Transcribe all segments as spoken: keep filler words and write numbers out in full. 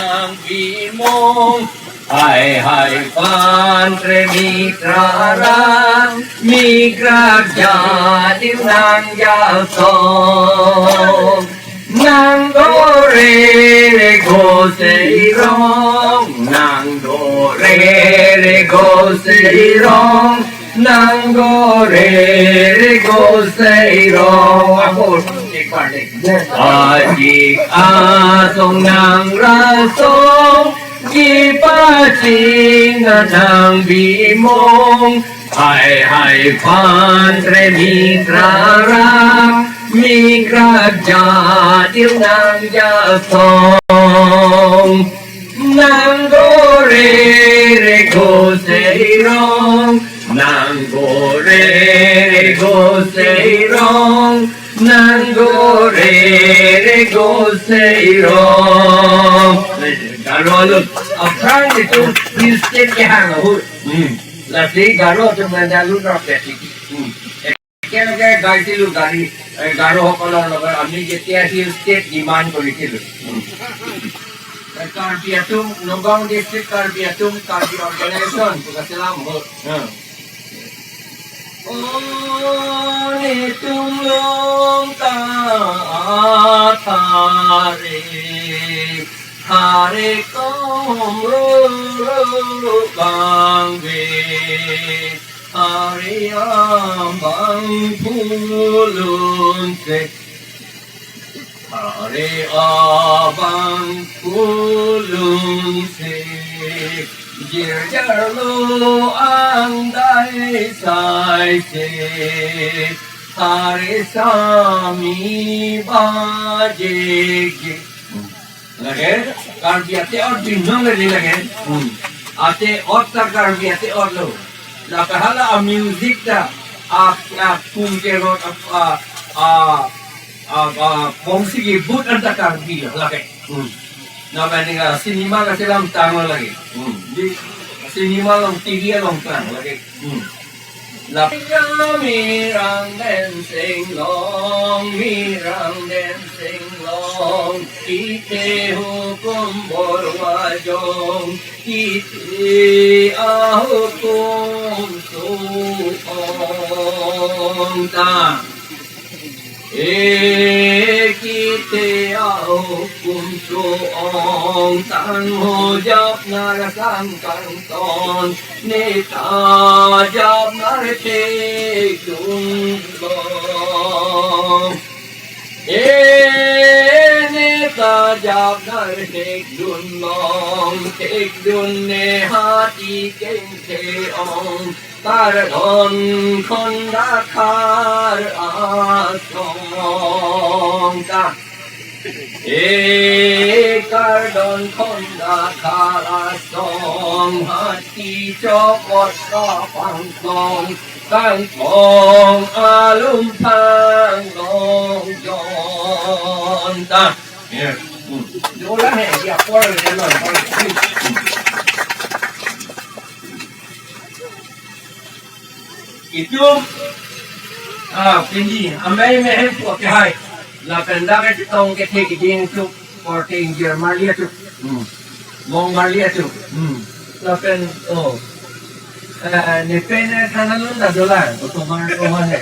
Nang bimong, hai hai phan tre mitra rang, mikrak jatil nang jaso. Nang dore re go sei rong, nang dore re go sei rong, nang dore re go sei rong. Ako, ek bar de. Ajik asong nang rasong, kipaching nang bimong, hai hai phan tre mitra rang, mikrak jatil nang jasong. Nang dore re go sei rong, nang dore re go sei rong, nang dore re go sei rong. Garo alun, aphrang itum hill state kehang ahut. Hmm. Lasi Garo atum nangdalun rap ya siki. Hmm. Ekelage gaisilu gari, eh, Garo hokolor logot ami jetia hill state demand korisilu. Hmm. Karbi atum, Nagaon district Karbi atum, Karbi organization, pu kachelam ahut. Hmm. O netum longta athare, thare kom ro ro bang ve, thare abang phulun se. Thare abang phulun se, jirjar lo ang dai sai se, thare sami bajik. Lake, Karbi ate-ot binong lagi lake. Hmm. Ate-ot ta Karbi ate-ot lo. Lapen hala a music ta, a, a, kum kerot, a, a, a, a, a, bongsi kibut anta Karbi lo lake. Hmm. Lapen ning, a, cinema kachelam tanglo lake. Hmm. Di cinema along, T V along tang lake. Hmm. Lapen mirang dancing long, mirang dancing long, kite hukum borwajong, kite ahukum suong ta. E kite ahukum suong tang ho jap nar sang kangton, neta jap nar thekdun long. E neta jap nar thekdun long, thekdun ne hati kengthe ong. Kardon khonda khar asong ta. E kardon khonda khar asong, hati chokot kapangtong, kangtong alum thang long jon ta. Ya. Hmm. Dola he, ya, por, ya, por, por. Itum, ah, pini, amei mehem po ke hai. Lapen dak ke tong kethe kiding tu, korte ingjir marli atum. Hmm. Mong marli atum. Hmm. Lapen, oh. Eh, ne pen ne than alun ta dolang, otomar, otomar he.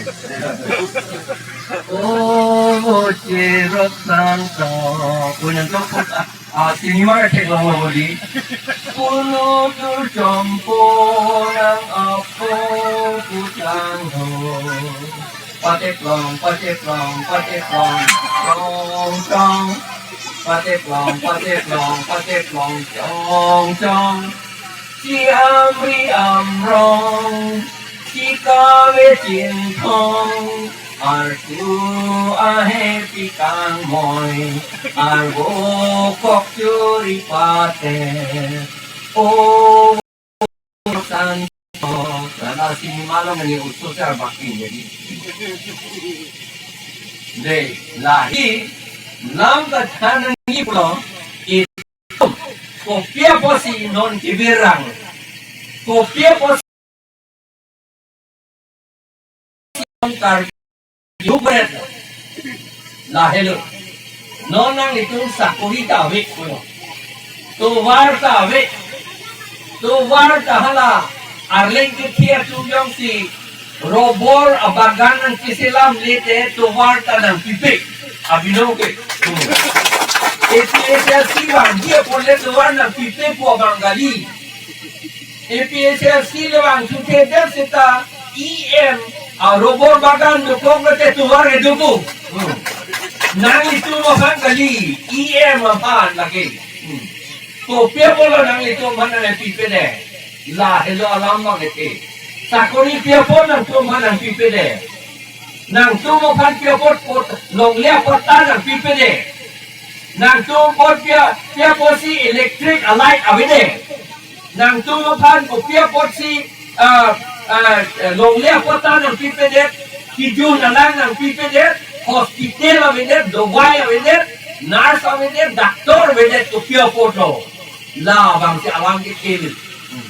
Oh, cherok sang to, punan to put, ah, ah, cinema theklong lo bodi. Puno tur chompo nang apo putang ho. Pateplong, pateplong, pateplong, long, tong. Pateplong, pateplong, pateplong, chong, chong. Si amri amrong, si kave chinthong, artu ahe pikang moi, arvo kok churi pate. O san, oh, karena si malam ini utus ya bakti jadi. De, lahi, lam kachanang ni pulo, Kopia pusi non kibirang. Kopia pusi non kar yubret. Lahelo. Non nanglitum sakuri ta wik pulo. Tovar ta ave. Tovar ta hala Arleng kethe atum jongsi rubber abagan nangkeselam le te tovar ta nangpipe. Abinong ke. Hmm. A P H L C vangji apot le tovar nangpipe pu abang kali. A P H L C le vangthuthedet seta E M a rubber bagan dokok le te tovar kedo pu. Hmm. Nanglitum aphan kali, E M aphan lake. Hmm. Kopi apotlo nanglitum aphan nangpipedet? Lahelo alam abang ke. Sakori pi apot nangtum aphan nangpipedet? Nangtum aphan pi apot pot longle apatta nangpipedet? Nangtum apot pi a-, pi apotsi electric alight avedet? Nangtum aphan kopi apotsi, ah, ah, longle apatta nangpipedet, kejun alang nangpipedet, hospital avedet, dawai avedet, nurse avedet, doctor avedet, kopi apotlo? Labangsi alam ke kele. Hmm.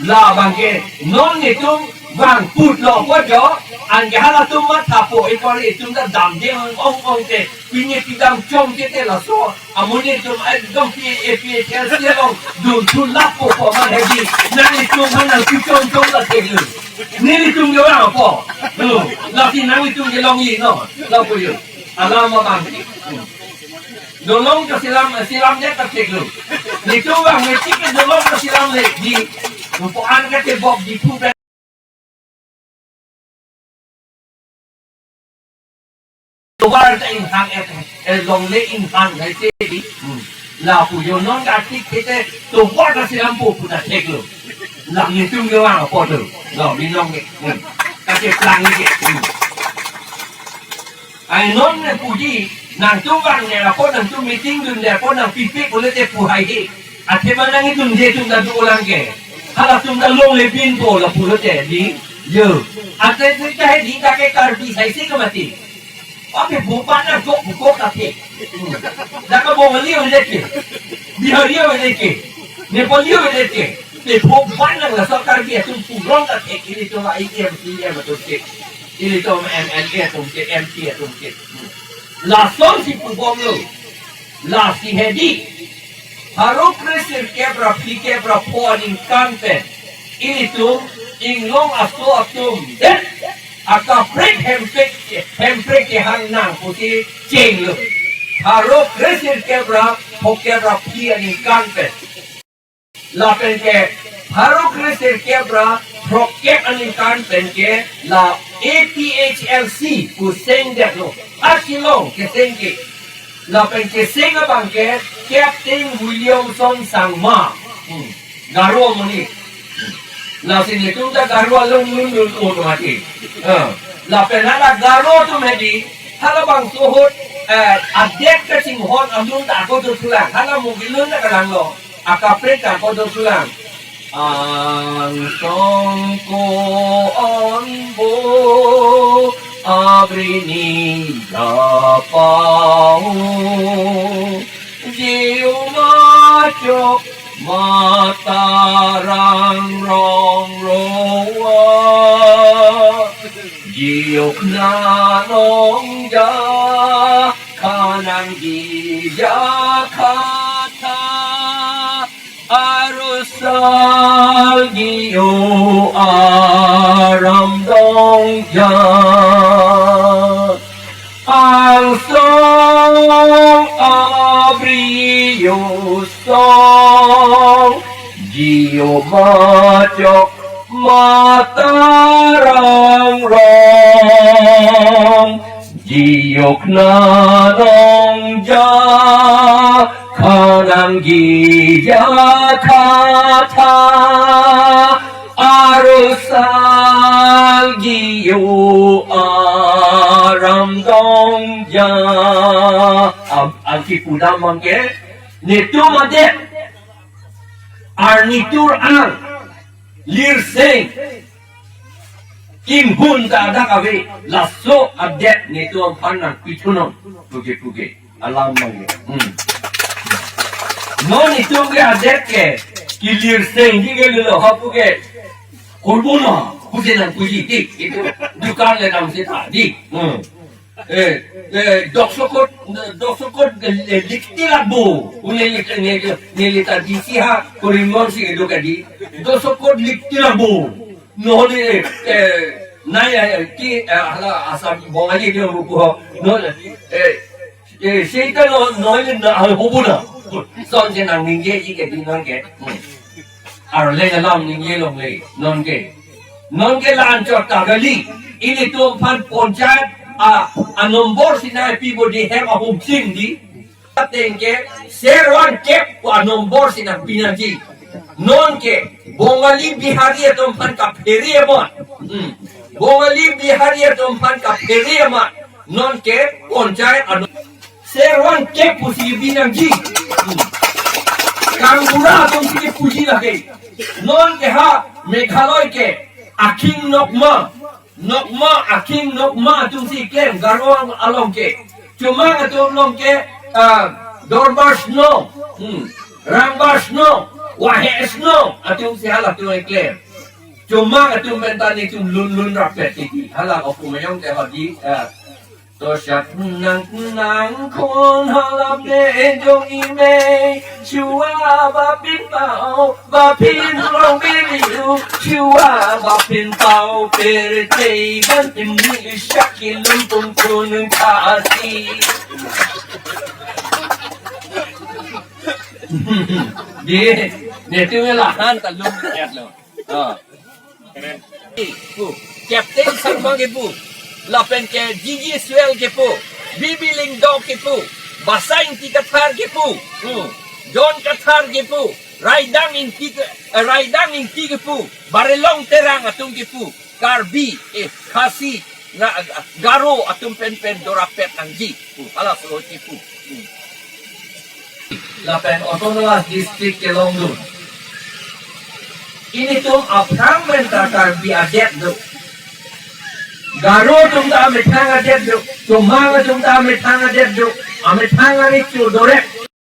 Labang ke non netum vangputlo apot jo, anke halatum mathapo, ikor itum ta damde ong ong te, pine pidam chom te te laso. Amonit atum ekdom pi A P H L C along dun thu lapo pu amat hedi. Nanglitum aphan nangpichom chom ta theklo. Nelitum ke vang apo. Hmm. Lasi nanglitum ke longji no. Lapu yo. Alam abang. Hmm. Dolong ta selam, selamdet ta theklo. Netum vang mechik ke dolong ta selamle di. Pu an ke te bok di pu pe. Tovar ta inghang et, eh, longle inghang hai te di. Hmm. Lapu yo non ka tik te te tovar ta selampo pu ta theklo. Lang netum ke vang apo do. Lo, binong ke. Hmm. Kacheplang ke. Hmm. Ai non ne puji, nangtum vangdet apot, nangtum meeting dundet apot nangpipe pulote pu haihe. Athema nangdunde atum ta dolang ke. Halatum ta longle binpo lapulote di. Yo. Ante tu ta hedi ta ke Karbi saisi ke mati. Ape bopan na gok gok ta the. Dak ke Bongali avedet ke. Bihari avedet ke. Nepali avedet ke. Te bopan na laso Karbi atum pulong ta the, ilitum E M, C E M atum ke. Ilitum M L A atum ke, M P atum ke. Lasonsi pubomlo. Lasi hedi. Pharo kre sirkep ra phlikep ra pho aningkan pen ilitum inglong aso atum det akaprek hemprek, hemprek kehang nang pusi chenglo. Pharo kre sirkep ra phokep ra phli aningkan pen. Lapen ke pharo kre sirkep ra phokep aningkan pen ke la A P H L C pu sengdetlo. Asilong keseng ke. Lapen keseng abang ke Captain Williamson Sangma. Hmm. Garo amonit. Lasi netum ta Garo along lun lun un mati. Eh. Lapen hala Garo atum hedi, halabangso ahut, eh, adet kachinghon alun ta ako dothulang. Hala Mogilun ta kalanglo. Akaprek ta ako dothulang. Angsong ko-anbo abri ni japao. Jiu machok mata rang rong rowa. Jiu nanong ja kanang gija kata. Arusal giu aram dong ja. Angsong abri yo song. Jiu machok mata rang rong. Jiu nanong ja kanang gija kata. Arusal giu aram dong ja. Am, angki pudam abang ke netum adet arni tur ang lirseng inghun ta adak ave, laso adet netum aphan nangpithunon. Puke puke. Alam abang ke. Hmm. Non netum ke adet ke kilirseng di ke lelo ha puke. Korbono, pusi nangpuji di. Itu dukan le nang seta di. Hmm. Eh, eh, doksokot, doksokot, eh, likti labo. Ule lik-, ne, ne, neli ta D C ha, Korimbong si edo kadi. Doksokot likti labo. Nohole, eh, eh, nai, eh, ki, eh, hala Assam Bongali ke rupu ho. No, eh, eh, seita no, nohole na, ah, hobo na. Sonse nang ningjeji kadi non ke. Hmm. Arleng alam ningjelo le, non ke. Non ke la-anchot ta kali. Ilitum aphan panchayat a, a number si nangpi bo di hem ahum sing di. Ateng ke, ser van kep pu a number si nangpi nangji. Non ke, Bongali Bihari atum aphan kaphere amat. Hmm. Bongali Bihari atum aphan kaphere amat. Non ke, panchayat a num-, ser van kep pusi bi nangji. Hmm. Kangbura atum si puji lake. Non ke ha Meghalaya ke akhing nokma. Nokma, akhing nokma atum si klem Garo along ke. Chomang atum along ke, ah, Dorbar Sno. Hmm. Rangbar Sno. Wahe Sno. Atum si halatum klem. Chomang atum pen ta netum lun lun rapet titi. Hala opu mayong ke hodi, ah, to shat nang nang khon hala pe jong ime, chua ba pin pao, ba pin long biliu, chua ba pin pao, per te ban tim ni shaki lum tum kun kasi. Di, netum la han ta lum ya lo. Ah. Pu. Captain Sangma kepu. Lapen ke G G Swell kepu. Bibi Lyngdoh kepu. Basa Ingti Kathar kepu. Hmm. John Kathar kepu. Raidang Ingti ke, eh, Raidang Ingti kepu. Barelong Terang atum kepu. Karbi, eh, Khasi, na, Garo atum pen pen dorapet nangji. Hmm. Hala solo kepu. Hmm. Lapen autonomous district kelongdun. Ilitum aphrang pen ta Karbi adet do. Garo atum ta amethang adet do. Chomang atum ta amethang adet do. Amethang ari chu dorek